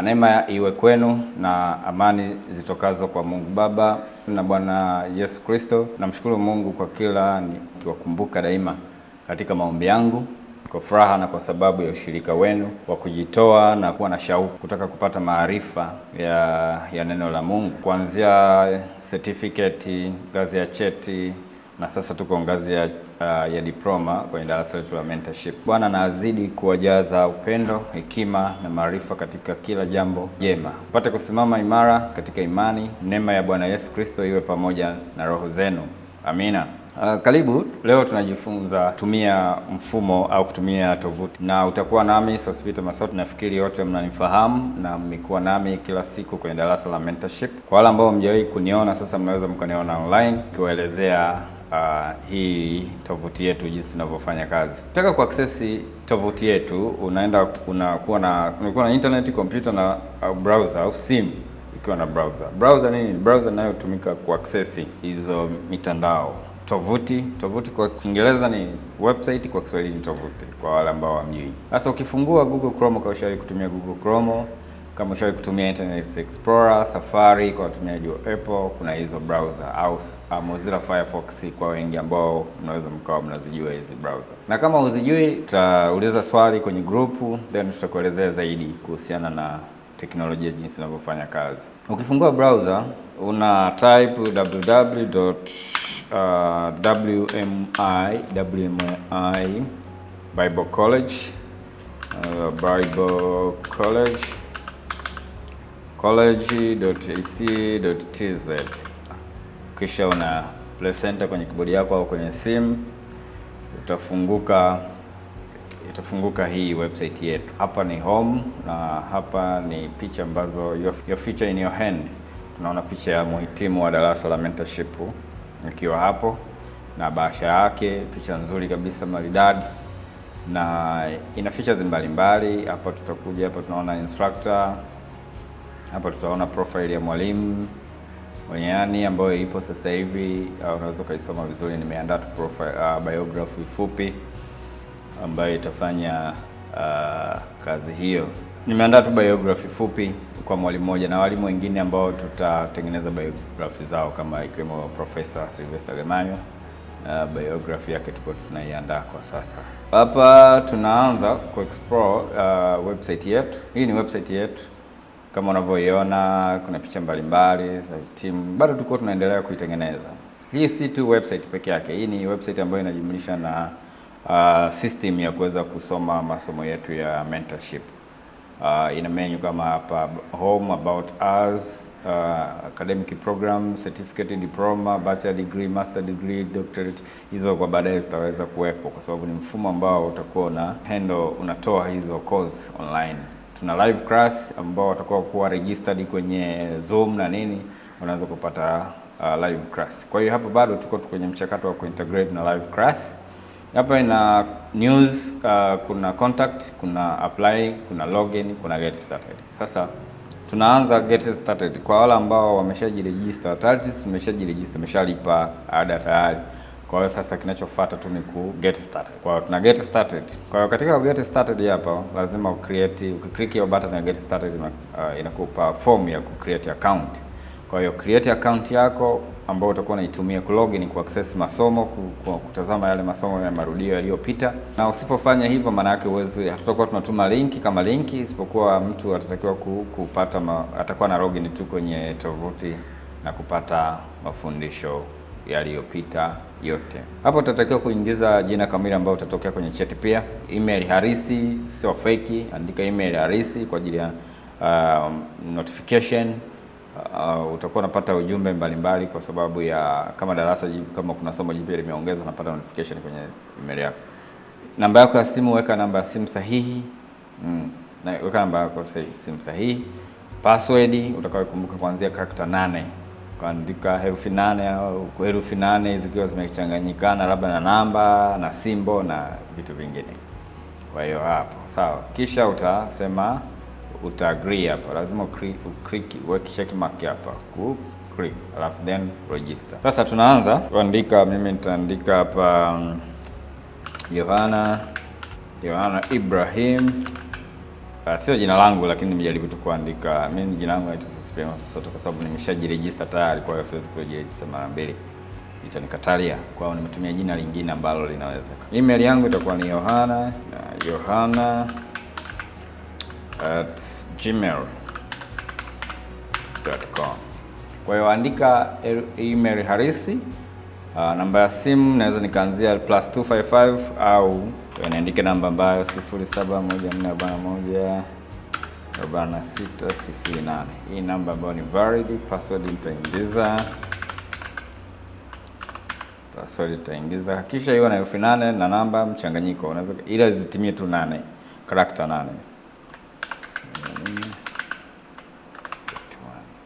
Neema iwe kwenu na amani zitokazo kwa Mungu Baba na Bwana Yesu Kristo. Namshukuru Mungu kwa kila nikiwakumbuka daima katika maombi yangu kwa furaha na kwa sababu ya ushirika wenu wa kujitoa na kuwa na shauku kutaka kupata maarifa ya neno la Mungu, kuanzia certificate, ngazi ya cheti na sasa tuko ngazi ya diploma kwenye darasa letu la mentorship. Bwana na azidi kuwajaza upendo, hekima na maarifa katika kila jambo jema, mpate kusimama imara katika imani. Neema ya Bwana Yesu Kristo iwe pamoja na roho zenu. Amina. Karibu. Leo tunajifunza kutumia mfumo au kutumia tovuti, na utakuwa nami Sospeter Masoti. Nafikiri wote mnanifahamu na mmekuwa nami kila siku kwenye darasa la mentorship. Kwa wale ambao hamjawahi kuniona, sasa mnaweza mkaniona online kiwaelezea hii tovuti yetu jinsi inavyofanya kazi. Ukitaka kuaccess tovuti yetu, unaenda unakuwa na internet, computer na browser au simu ikiwa na browser. Browser nini? Browser inayotumika kuaccess hizo mitandao. Tovuti, tovuti kwa Kiingereza ni website, kwa Kiswahili ni tovuti, kwa wale ambao hamjui. Sasa ukifungua Google Chrome, kama ushawahi kutumia Google Chrome, kama ushawahi kutumia Internet Explorer, Safari kwa watumiaji wa Apple, kuna hizo browser au Mozilla Firefox kwa wengi ambao mnaweza mkawa mnazijua hizi browser. Na kama huzijui, tutauliza swali kwenye group, then tutakuelezea zaidi kuhusiana na teknolojia jinsi inavyofanya kazi. Ukifungua browser una type www WMI WMI Bible College Bible College college.ac.tz, kisha una press enter kwenye kibodi yako au kwenye simu, itafunguka hii website yetu. Hapa ni home na hapa ni picha ambazo your future in your hand. Tunaona picha ya muhitimu wa darasa la mentorship ikiwa hapo na bahasha yake, picha nzuri kabisa maridadi, na ina features mbalimbali. Hapa tutakuja hapa, tunaona instructor hapa, tutaona profile ya mwalimu Onyani ambayo ipo sasa hivi. Unaweza ukaisoma vizuri. Nimeandaa tu profile, biography fupi ambayo itafanya kazi hiyo. Nimeandaa tu biography fupi kwa mwalimu mmoja na walimu wengine ambao tutatengeneza biography zao kama ikiwemo Professor Sylvester Gamayo. Biography yake tuko tunaiandaa kwa sasa. Hapa tunaanza ku explore website yetu. Hii ni website yetu kama unavyoiona, kuna picha mbalimbali za timu, bado tuko tunaendelea kuitengeneza. Hii si tu website peke yake, hii ni website ambayo inajumlisha na system ya kuweza kusoma masomo yetu ya mentorship. Ina menu kama hapa home, about us, academic program, certificate, diploma, bachelor degree, master degree, doctorate. Hizo kwa baadaye zitaweza kuwepo kwa sababu ni mfumo ambao utakuwa una handle, unatoa hizo course online. Tuna live class ambao watakuwa kuwa registered kwenye Zoom na nini, unaweza kupata live class. Kwa hiyo hapa bado tuko kwenye mchakato wa kuintegrate na live class. Hapa ina news, kuna contact, kuna apply, kuna login, kuna get started. Sasa tunaanza get started. Kwa wale ambao wameshajiregister, tayari tumeshajiregister, tumeshalipa ada tayari. Kwa hiyo sasa kinachofuata tu ni ku get started. Kwa hiyo tuna get started. Kwa hiyo katika get started hapa lazima ucreate, ukiclick hiyo button ya get started inakupa form ya ku create account. Kwa hiyo create account yako ambayo utakuwa unaitumia ku login, ku access masomo, kutazama yale masomo ya marudio yaliyopita. Na usipofanya hivyo, maana yake uwezi, hatutakuwa tunatuma linki kama linki, isipokuwa mtu atatakiwa kupata atakuwa na login tu kwenye tovuti na kupata mafundisho yaliyopita yote. Hapo utatakiwa kuingiza jina kamili ambayo utatokea kwenye cheti, pia email halisi, sio fake. Andika email halisi kwa ajili ya notification. Utakuwa unapata ujumbe mbalimbali kwa sababu ya kama darasa kama kuna somo jipya limeongezwa, unapata notification kwenye email yako. Namba yako ya simu, weka namba ya simu sahihi. Na weka namba yako ya simu sahihi. Password utakayokumbuka kuanzia character 8, kuandika herufi 8 au herufi 8 zikiwa zimechanganyikana labda na namba na symbol na vitu vingine. Kwa hiyo hapo sawa, kisha utasema uta agree hapa, lazima uclick, uweke check mark hapa ku click, alafu then register. Sasa tunaanza kuandika, mimi nitaandika hapa Yohana Ibrahim. Sio jina langu, lakini nimejaribu tu kuandika. Mimi jina langu naitwa Sospeter Soto kwa sababu nimeshajirejista tayari, kwa hiyo siwezi kujirejista mara mbili, itanikatalia. Kwa hiyo nimetumia jina lingine ambalo linawezeka. Email yangu itakuwa ni Yohana yohana@gmail.com. Kwa hiyo andika email halisi. Namba ya simu naweza nikaanzia +255 au niandike namba ambayo 0714414608. Hii namba ambayo ni valid. Password nitaingiza, kisha iwe na herufi 8 na namba mchanganyiko, unaweza ila zitimie tu 8, character 8,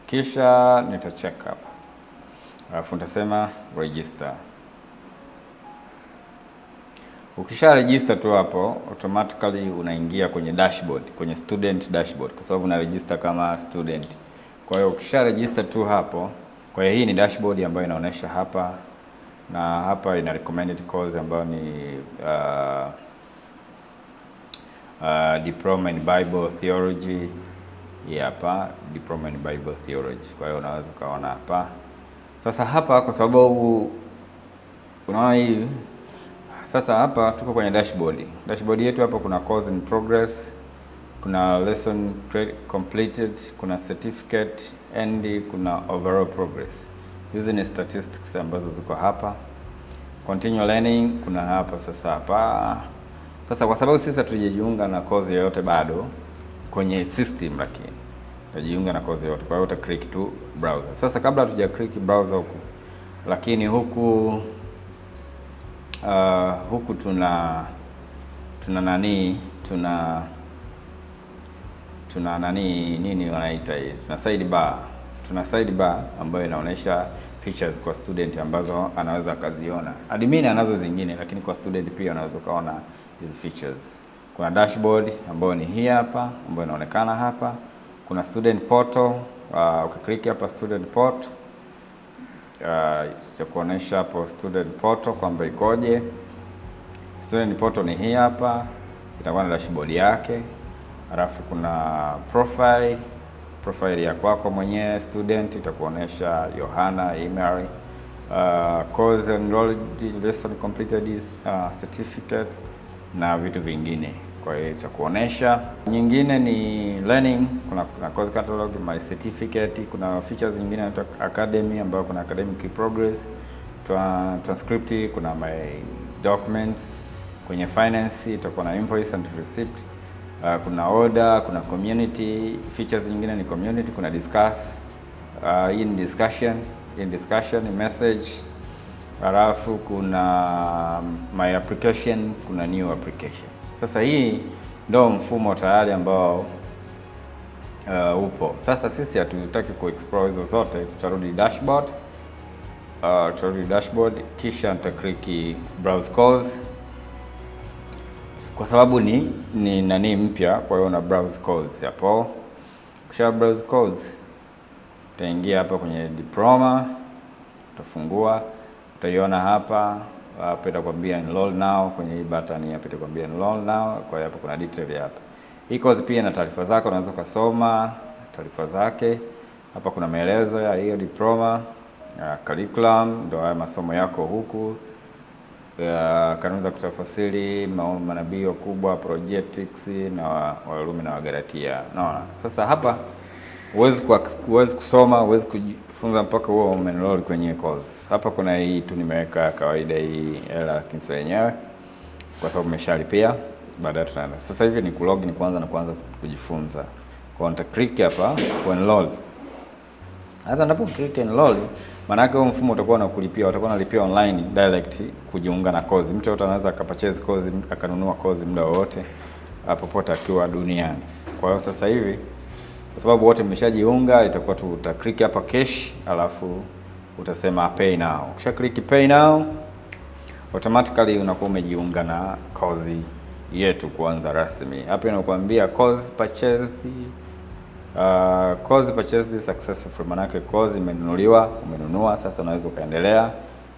kisha nitacheck hapa, alafu nitasema register. Ukisha register tu hapo, automatically unaingia kwenye dashboard, kwenye student dashboard, kwa sababu una register kama student. Kwa hiyo ukisha register tu hapo, kwa hiyo hii ni dashboard ambayo inaonyesha hapa, na hapa ina recommended course ambayo ni Diploma in Bible Theology. Hii hapa Diploma in Bible Theology. Kwa hiyo unaweza ukaona hapa. Sasa hapa kwa sababu unaona hii sasa hapa tuko kwenye dashboard. Dashboard yetu hapa kuna course in progress, kuna lesson completed, kuna certificate and kuna overall progress. Hizi ni statistics ambazo ziko hapa. Continue learning kuna hapa sasa hapa. Sasa kwa sababu sisi hatujajiunga na course yoyote bado kwenye system, lakini tutajiunga na course yoyote, kwa hiyo uta click tu browser. Sasa kabla hatuja click browser huku, lakini huku tuna nani, nini wanaita hii, tuna sidebar ambayo inaonyesha features kwa student ambazo anaweza akaziona. Admin anazo zingine, lakini kwa student pia unaweza ukaona hizi features. Kuna dashboard ambayo ni hii hapa ambayo inaonekana hapa. Kuna student portal. Ukiclick hapa student portal, itakuonyesha hapo student portal kwamba ikoje. Student portal ni hii hapa, itakuwa na dashboard yake. Alafu kuna profile, profile ya kwako mwenyewe student itakuonyesha Yohana, email, course enrolled, lesson completed, certificates na vitu vingine. Kwa hiyo itakuonyesha. Nyingine ni learning, kuna course catalog, my certificate, kuna features nyingine inaitwa academy ambayo kuna academic progress, transcript, kuna my documents. Kwenye finance itakuwa na invoice and receipt. Kuna order, kuna community, features nyingine ni community, kuna discuss, hii ni discussion message, halafu kuna my application, kuna new application. Sasa hii ndo mfumo tayari ambao upo. Sasa sisi hatutaki ku explore hizo zote, tutarudi dashboard. Tutarudi dashboard kisha nita click browse course kwa sababu ni nani mpya, kwa hiyo una browse course hapo. Kisha browse course utaingia hapa kwenye diploma, utafungua, utaiona hapa hapa, itakwambia enroll now. Kwenye hii button hapa itakwambia enroll now. Kwa hiyo hapa kuna detail hapa. Hii course pia na taarifa zake, unaweza ukasoma taarifa zake hapa. Kuna maelezo ya hiyo diploma, curriculum, ndio haya masomo yako huku, kanuni za kutafasiri, manabii wakubwa, apologetics na Warumi na Wagalatia. Unaona? Sasa hapa huwezi kusoma, huwezi kujifunza mpaka huo umeenroll kwenye course. Hapa kuna hii tu nimeweka kawaida hii hela, lakini sio yenyewe kwa sababu umeshalipia. Baadaye tunaenda. Sasa hivi ni kulogin kwanza na kuanza kujifunza. Kwa hiyo nita click hapa ku enroll. Sasa ninapo click enroll, maana yake huo mfumo utakuwa unakulipia, utakuwa unalipia online direct kujiunga na course. Mtu yote anaweza akapurchase course, akanunua course muda wowote popote akiwa duniani. Kwa hiyo sasa hivi kwa sababu wote mmeshajiunga, itakuwa tu uta click hapa cash, alafu utasema pay now. Ukisha click pay now, automatically unakuwa umejiunga na course yetu kuanza rasmi. Hapa inakuambia course purchased successful, manake course imenunuliwa, umenunua, sasa unaweza ukaendelea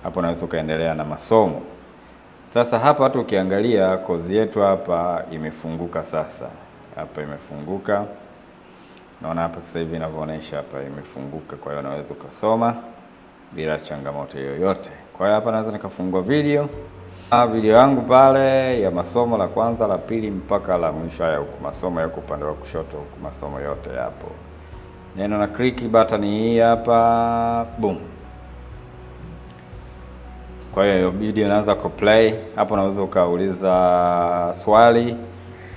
hapo, unaweza ukaendelea na masomo. Sasa hapa hata ukiangalia course yetu hapa imefunguka sasa. Hapa imefunguka. Naona hapa sasa hivi inavyoonyesha hapa imefunguka, kwa hiyo unaweza ukasoma bila changamoto yoyote. Kwa hiyo hapa naweza nikafungua video video yangu pale ya masomo la kwanza, la pili mpaka la mwisho. Haya, huku masomo yako upande wa kushoto, huku masomo yote yapo. Neno na click button hii hapa, boom. Kwa hiyo video inaanza ku play hapo. Unaweza ukauliza swali,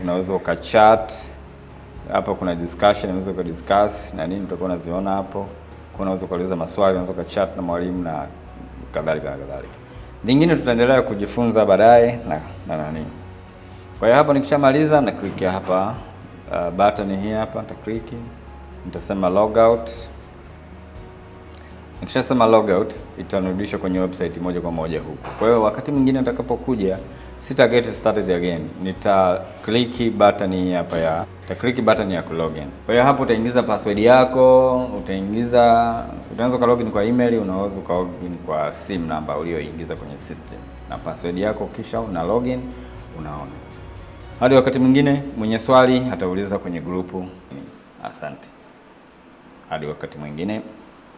unaweza ukachat hapo, kuna discussion, unaweza ukadiscuss na nini, utakuwa unaziona hapo. Kuna unaweza ukauliza maswali, unaweza ukachat na mwalimu na kadhalika na kadhalika. Lingine tutaendelea kujifunza baadaye na nani. Kwa hiyo hapo nikishamaliza na click hapa button hii hapa nita click, nitasema logout. Nikishasema logout itanirudisha kwenye website moja kwa moja huku. Kwa hiyo wakati mwingine nitakapokuja sita get started again, nita click button hii hapa ya nita click button ya kulogin. Kwa hiyo hapo utaingiza password yako, utaingiza, unaweza uka login kwa email, unaweza uka login kwa SIM number uliyoingiza kwenye system na password yako, kisha una login, unaona. Hadi wakati mwingine, mwenye swali atauliza kwenye grupu. Asante, hadi wakati mwingine.